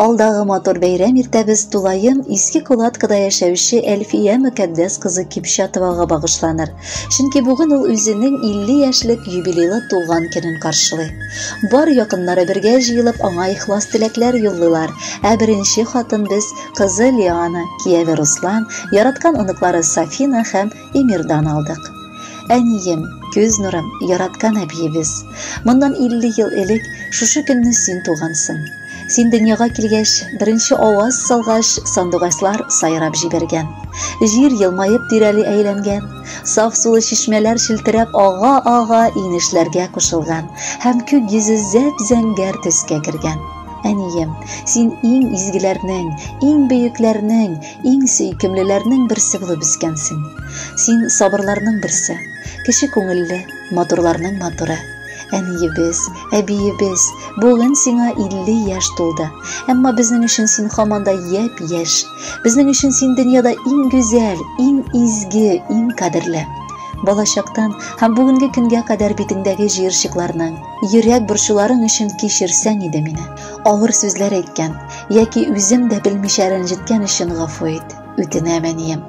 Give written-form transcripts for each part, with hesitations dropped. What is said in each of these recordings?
Алдагы матур бәйрәм иртәбез тулаем Иске Кулаткада яшәүче Әлфия Мөкәддәс кызы Кипчатовага багышланыр. Чөнки бүген ул үзенең 50 яшьлек юбилейлы туган көнен каршылый. Бар якыннары бергә җыелып аңа ихлас теләкләр юллыйлар. Ә беренче хатын без кызы Лиана, кияве Руслан, яраткан оныклары Сафина һәм Эмирдан алдык. Әнием, күз нурым, яраткан әбиебез. Моннан 50 ел элек шушы көнне син тугансың. Син дөньяга килгәч, беренче аваз салгач, сандугачлар сайрап җибәргән. Җир елмаеп тирәли әйләнгән. Саф сулы чишмәләр челтерәп ага-ага инешләргә кушылган һәм күк йөзе зәп-зәңгәр төскә кергән. Әнием, син иң изгеләрнең, иң бөекләрнең, иң сөйкемлеләрнең берсе булып үскәнсең. Син сабырларның берсе, кече күңелле, матурларның матуры. Әниебез, әбиебез, бүген сиңа 50 яшь тулды. Әмма безнең өчен син һаман да япь-яшь. Безнең өчен син дөньяда иң гүзәл, иң изге, иң кадерле. Балачактан һәм бүгенге көнгә кадәр битеңдәге җыерчыкларның, йөрәк борчуларың өчен кичерсәң иде мине. Авыр сүзләр әйткән яки үзем дә белмичә рәнҗеткән өчен гафу ит. Үтенәм, әнием.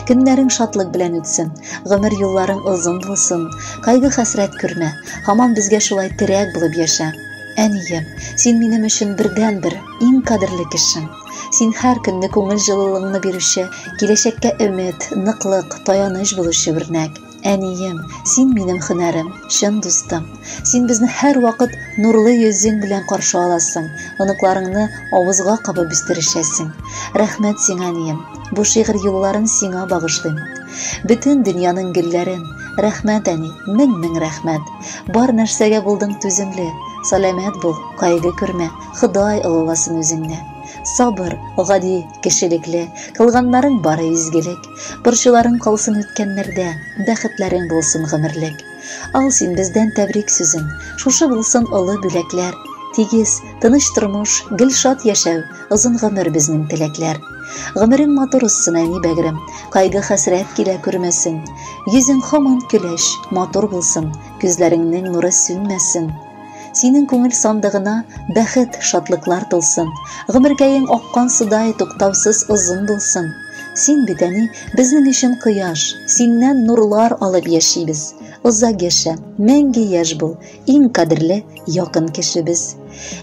Көннәрең шатлык белән үтсен, гомер юлларың озын булсын, кайгы-хәсрәт күрмә, һаман безгә шулай терәк булып яшә. Әнием, син минем өчен бердәнбер, иң кадерле кешем. Син һәр көнне күңел җылылыгыңны бирүче, киләчәккә өмет, ныклык, таяныч булучы үрнәк. Әнием, син минем һөнәрем, чын дустым. Син безне һәрвакыт нурлы йөзең белән каршы аласың, оныкларыңны авызга кабып үстерешәсең. Рәхмәт сиңа, әнием. Бу шигырь юлларын сиңа багышлыйм. Бөтен дөньяның гөлләрен. Рәхмәт, әни, мең-мең рәхмәт. Бар нәрсәгә булдың түземле. Сәламәт бул, кайгы күрмә, Ходай олыласын үзеңне. Сабыр, гади, кешелекле, кылганнарың бары изгелек. Борчуларың калсын үткәннәрдә, бәхетләрең булсын гомерлек. Ал син бездән тәбрик сүзен, шушы булсын олы бүләкләр. Тигез, тыныч тормыш, гел шат яшәү, озын гомер безнең теләкләр. Гомерең матур узсын, әни бәгърем, кайгы-хәсрәт килә күрмәсен. Йөзең һаман көләч, матур булсын, күзләреңнең нуры сүнмәсен. Синең күңел сандыгына бәхет, шатлыклар тулсын. Гомеркәең аккан судай туктаусыз озын булсын. Син бит, әни, безнең өчен кояш, синнән нурлар алып яшибез. Озак яшә, мәңге яшь бул, иң кадерле, якын кешебез.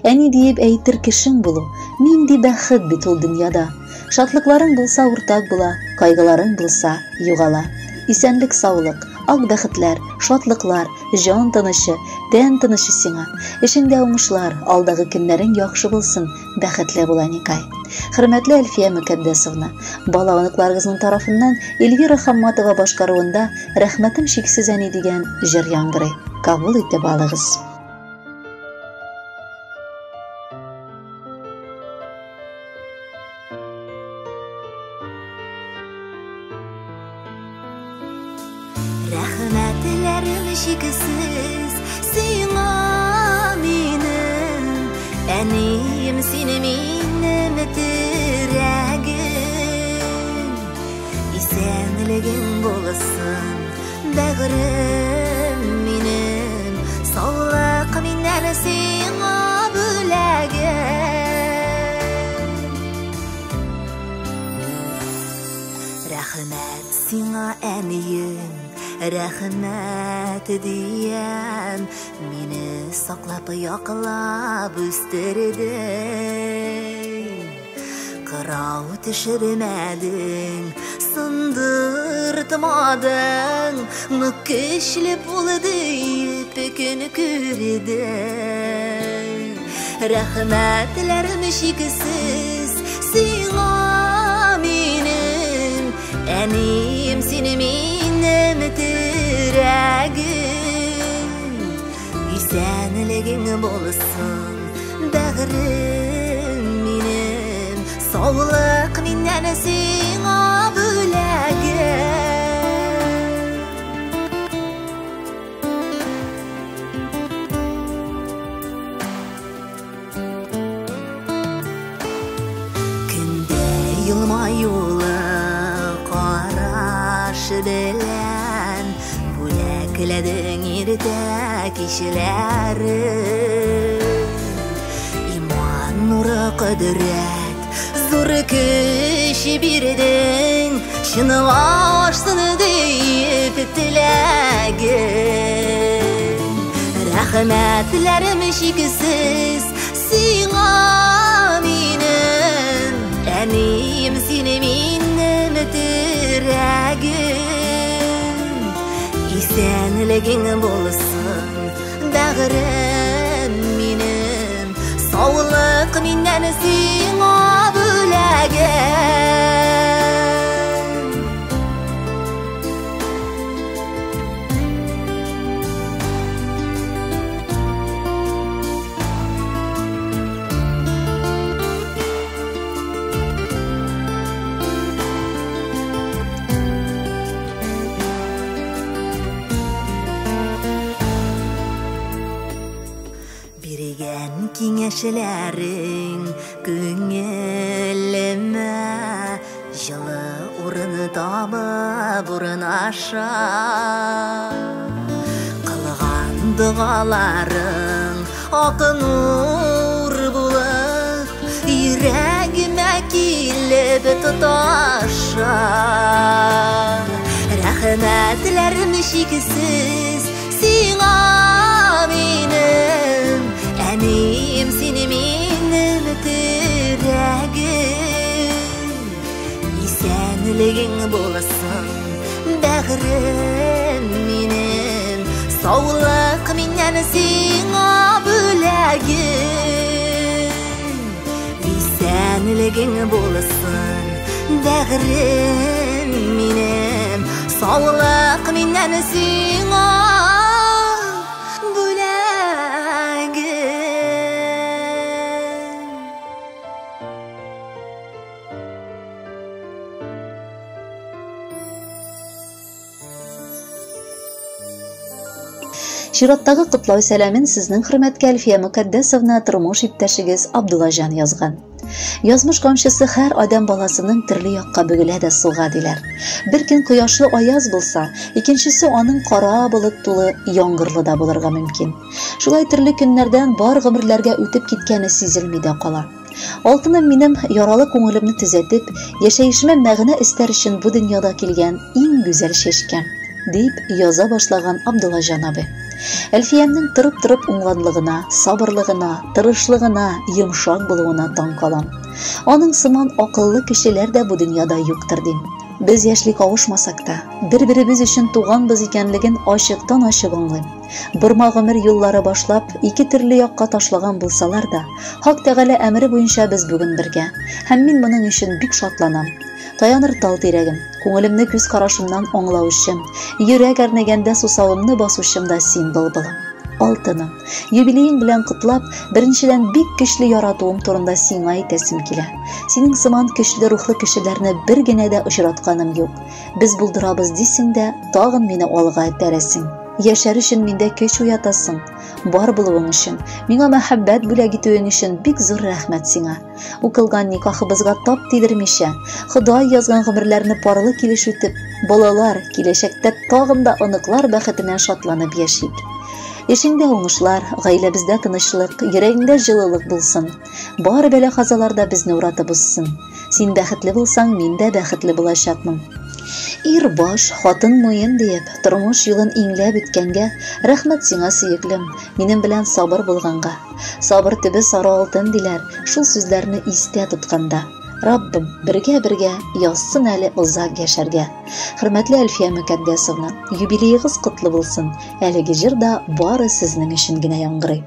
Әни диеп әйтер кешең булу, нинди бәхет бит ул дөньяда. Шатлыкларың булса уртак була, кайгыларың булса югала. Исәнлек, саулык, ак бәхетләр, шатлыклар, җан тынычы, тән тынычы сиңа. Эшеңдә уңышлар, алдагы көннәрең яхшы булсын, бәхетле бул, әникай. Хөрмәтле Әлфия Мөкәддәсовна, бала оныкларыгызның тарафыннан Эльвира Хамматова башкаруында Рәхмәтем чиксез әни дигән җыр яңгырый. Кабул итеп алыгыз. Рәхмәтләрем чиксез сиңа минем, әнием, син минем терәгем. Исәнлегең булсын, бәгърем минем, саулык миннән сиңа бүләгем. Рәхмәт сиңа, әнием, рәхмәт диям, мине саклап, яклап үстердең. Кырау төшермәдең, сындыртмадың, нык көчле булды диеп көн күрдең. Рәхмәтләрем чиксез сиңа минем, әнием, син минем терәгем. Исәнлегең булсын, бәгърем минем, саулык миннән сиңа бүләгем. Көндә елмаюлы караш белән бүләкләдең иртә кичләрен. Иман нуры кодрәт, зур көч бирдең, чынга ашсын диеп теләгем. Рәхмәтләрем чиксез сиңа минем, әнием, син минем терәгем. Исәнлегең булсын, бәгърем минем, саулык миннән сиңа бүләгем. Биргән киңәшләрең күңелемә җылы урын табып урнаша. Кылган догаларың ак нур булып йөрәгемә килеп тоташа. Рәхмәтләрем чиксез сиңа минем, әнием, син минем терәгем. Исәнлегең булсын, бәгърем минем, саулык миннән сиңа бүләгем. Исәнлегең булсын, бәгърем минем, саулык миннән сиңа бүләгем. Чираттагы котлау сәламен сезнең хөрмәткә Әлфия Мөкаддәсовна тормыш иптәшегез Абдуллаҗан язган. Язмыш камчысы һәр адәм баласының төрле якка бөгелә дә суга диләр. Бер көн кояшлы аяз булса, икенчесе аның кара болыт тулы яңгырлы да булырга мөмкин. Шулай төрле көннәрдән бар гомерләргә үтеп киткәне сизелми дә кала. Алтыным минем яралы күңелемне төзәтеп, яшәешемә мәгънә өстәр өчен бу дөньяда килгән иң гүзәл чәчкәм, дип яза башлаган Абдуллаҗан абый. Әлфиямнең торып-торып уңганлыгына, сабырлыгына, тырышлыгына, йомшак булуына таң калам. Аның сыман акыллы кешеләр дә бу дөньяда юктыр дим. Без яшьли кавышмасак та, бер-беребез өчен туганбыз икәнлеген ачыктан-ачык аңлыйм. Борма гомер юллары башлап, ике төрле якка ташлаган булсалар да, Хак Тәгалә әмере буенча без бүген бергә. Һәм мин моның өчен бик шатланам. Таяныр тал тирәгем, күңелемне күз карашымнан аңлаучым, йөрәк әрнегәндә сусавымны басучым да син, былбылым. Алтыным, юбилеең белән котлап, беренчедән бик көчле яратуым турында сиңа әйтәсем килә. Синең сыман көчле рухлы кешеләрне бер генә дә очратканым юк. Без булдырабыз дисең дә, тагын мине алга этәрәсең. Яшәр өчен миндә көч уятасың. Бар булуың өчен, миңа мәхәббәт бүләк итүең өчен бик зур рәхмәт сиңа. Укылган никахыбызга тап тидермичә, Ходай язган гомерләрне парлы килеш үтеп, балалар, киләчәктә тагын да оныклар бәхетенә шатланып яшик. Эшеңдә уңышлар, гаиләбездә тынычлык, йөрәгеңдә җылылык булсын. Бар бәла-казалар да безне уратып узсын. Син бәхетле булсаң, мин дә бәхетле булачакмын. Ир баш, хатын муен диеп, тормыш юлын иңләп үткәнгә, рәхмәт сиңа, сөеклем, минем белән сабыр булганга. Сабыр төбе сары алтын диләр, шул сүзләрне истә тотканда. Раббым, бергә-бергә язсын әле озак яшәргә. Хөрмәтле Әлфия Мөкаддәсовна, юбилеегыз котлы булсын. Әлеге җыр да бары сезнең өчен генә яңгырый.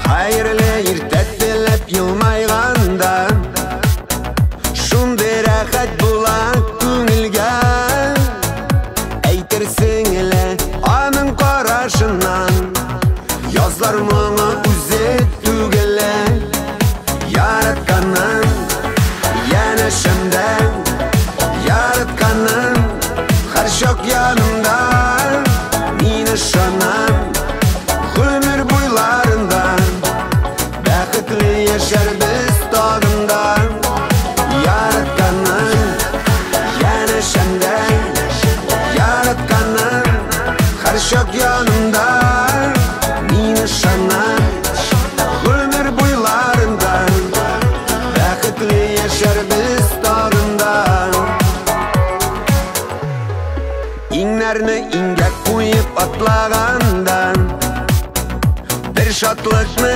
Хәерле иртә теләп елмайганда, шундый рәхәт була күңелгә. Әйтерсең әле аның карашыннан язлар моңы үзе түгел. Яратканым янәшәмдә, яратканым һәрчак янымда. Мин ышанам.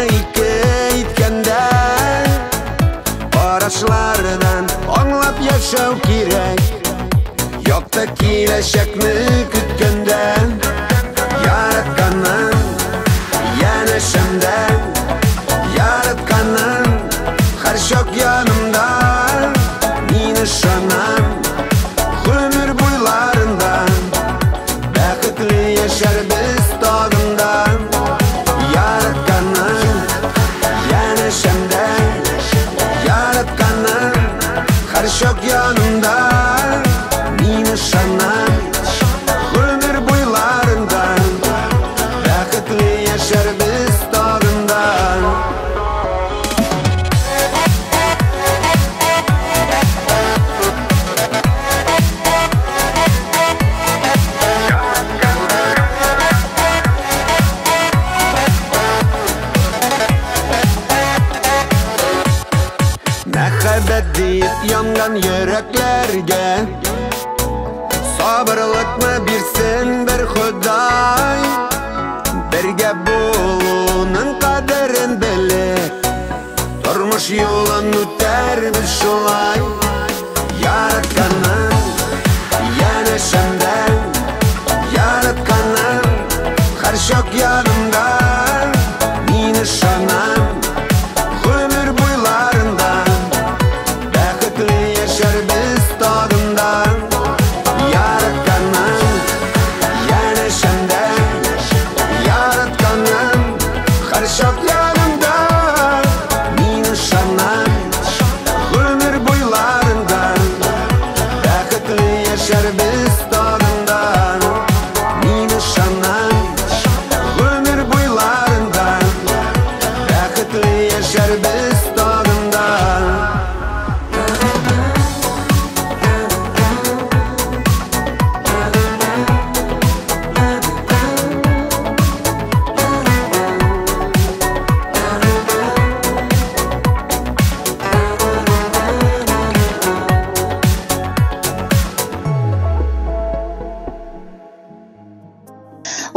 ике иткәндә, карашлардан аңлап яшәү кирәк. Якты киләчәкне көткәндә, яратканым янәшәмдә, яратканым һәрчак янымда. Мин ышанам, гомер буйларында бәхетле яшәрбез тагын да. Яратканым янәшәмдә, яратканым һәрчак янымда. Мин ышанам, гомер буйларында бәхетле яшәрбез тагын да. Мәхәббәт диеп янган йөрәкләргә сабырлыкны бирсен бер Ходай. Бергә булуның кадерен белеп, тормыш юлын үтәрбез шулай. Яратканым янәшәмдә, яратканым һәрчак янымда. Мин ышанам, гомер буйларында бәхетле яшәрбез тагын да. Яратканым янәшәмдә, яратканым һәрчак янымда. Мин ышанам, гомер буйларында бәхетле яшәрбез тагын да. Мин ышанам, гомер буйларында бәхетле яшәрбез тагын да.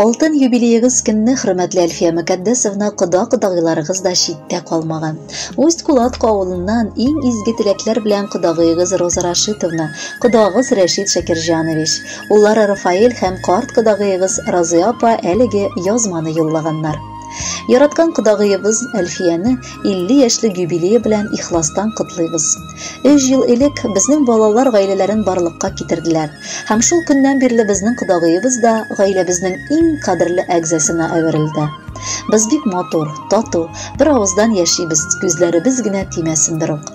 Алтын юбилеегыз көнне, хөрмәтле Әлфия Мөкаддәсовна, кода-кодагыйларыгыз да читтә калмаган. Усть-Кулатка авылыннан иң изге теләкләр белән кодагыегыз Роза Рашитовна, кодагыз Рәшит Шакирҗанович, уллары Рафаэль һәм карт кодагыегыз Разыя апа әлеге язманы юллаганнар. Яраткан кодагыебыз Әлфияне 50 яшьлек юбилее белән ихластан котлыйбыз. 3 ел элек безнең балалар гаиләләрен барлыкка китерделәр. Һәм шул көннән бирле безнең кодагыебыз да гаиләбезнең иң кадерле әгъзасына әверелде. Без бик матур, тату, бер авыздан яшибез, күзләребез генә тимәсен бер үк.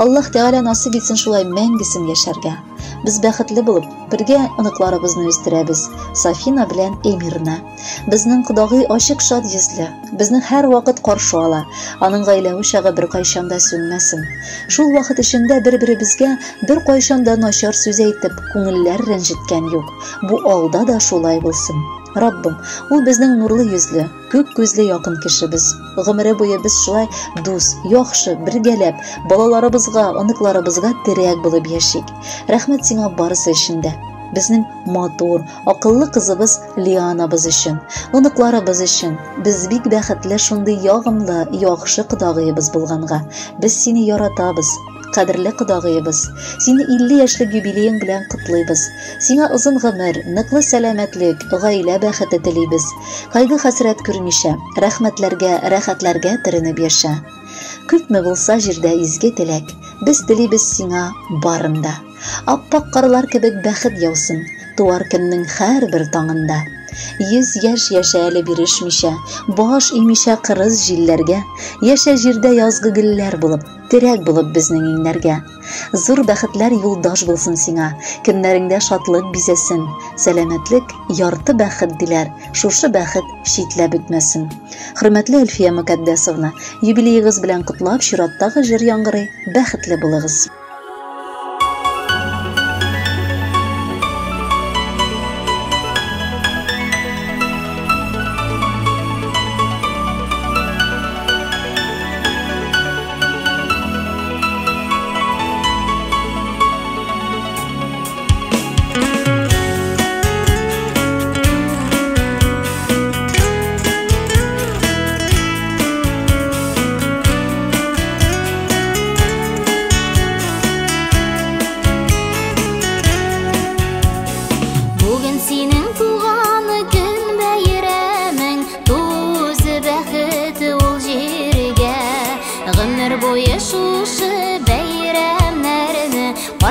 Аллаһ Тәгалә насыйп итсен шулай мәңгесен яшәргә. Без бәхетле булып, бергә оныкларыбызны үстерәбез, Сафина белән Эмирны. Безнең кодагый ачык шат йөзле, безне һәр вакыт каршы ала. Аның гаилә учагы беркайчан да сүнмәсен. Шул вакыт эчендә бер-беребезгә беркайчан да начар сүз әйтеп, күңелләр рәнҗеткән юк. Бу алда да шулай булсын. Раббым, ул безнең нурлы йөзле, күк күзле якын кешебез. Гомере буе без шулай дус, яхшы, бергәләп, балаларыбызга, оныкларыбызга терәк булып яшик. Рәхмәт сиңа барысы өчен дә. Безнең матур, акыллы кызыбыз Лианабыз өчен, оныкларыбыз өчен. Без бик бәхетле шундый ягымлы, яхшы кодагыебыз булганга. Без сине яратабыз. Кадерле кодагыебыз, сине 50 яшьлек юбилеең белән котлыйбыз. Сиңа озын гомер, ныклы сәламәтлек, гаилә бәхете телибез. Кайгы-хәсрәт күрмичә, рәхмәтләргә, рәхәтләргә төренеп яшә. Күпме булса җирдә изге теләк, без телибез сиңа барын да. Аппак карлар кебек бәхет яусын, туар көннең һәрбер таңында. 100 яшь яшә әле бирешмичә, баш имичә кырыс җилләргә, яшә җирдә язгы гөлләр булып, терәк булып безнең иңнәргә. Зур бәхетләр юлдаш булсын сиңа, көннәреңдә шатлык бизәсен, сәламәтлек ярты бәхет диләр, шушы бәхет читләп үтмәсен. Хөрмәтле Әлфия Мөкаддәсовна, юбилеегыз белән котлап, чираттагы җыр яңгырый, бәхетле булыгыз.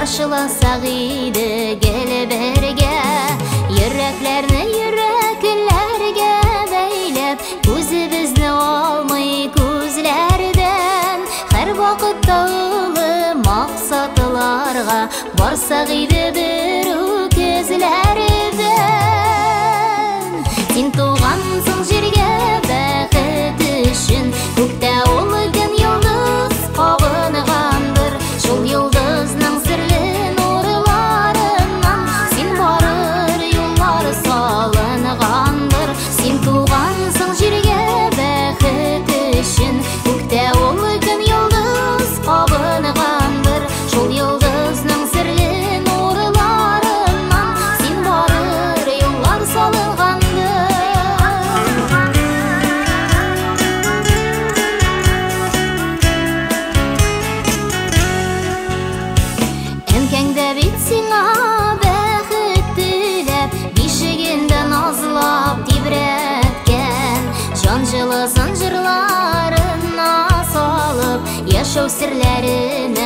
Каршыласак иде гел бергә, йөрәкләрне йөрәкләргә бәйләп, күзебезне алмый күзләрдән. Һәр вакытта олы максатларга барсак иде бер үк эзләрдән. Син тугансың җиргә бәхет өчен, күктә ул көн йолдыз кабынгандыр. Шул йолдызның серле нурларыннан син барыр юллар салынгандыр. Син тугансың җиргә бәхет өчен, күктә ул көн йолдыз кабынгандыр. Шул йолдызның серле нурларыннан син барыр юллар салынгандыр. Әнкәң дә бит сиңа бәхет теләп, бишегендә назлап тибрәткән, җан җылысын җырларына салып, яшәү серләренә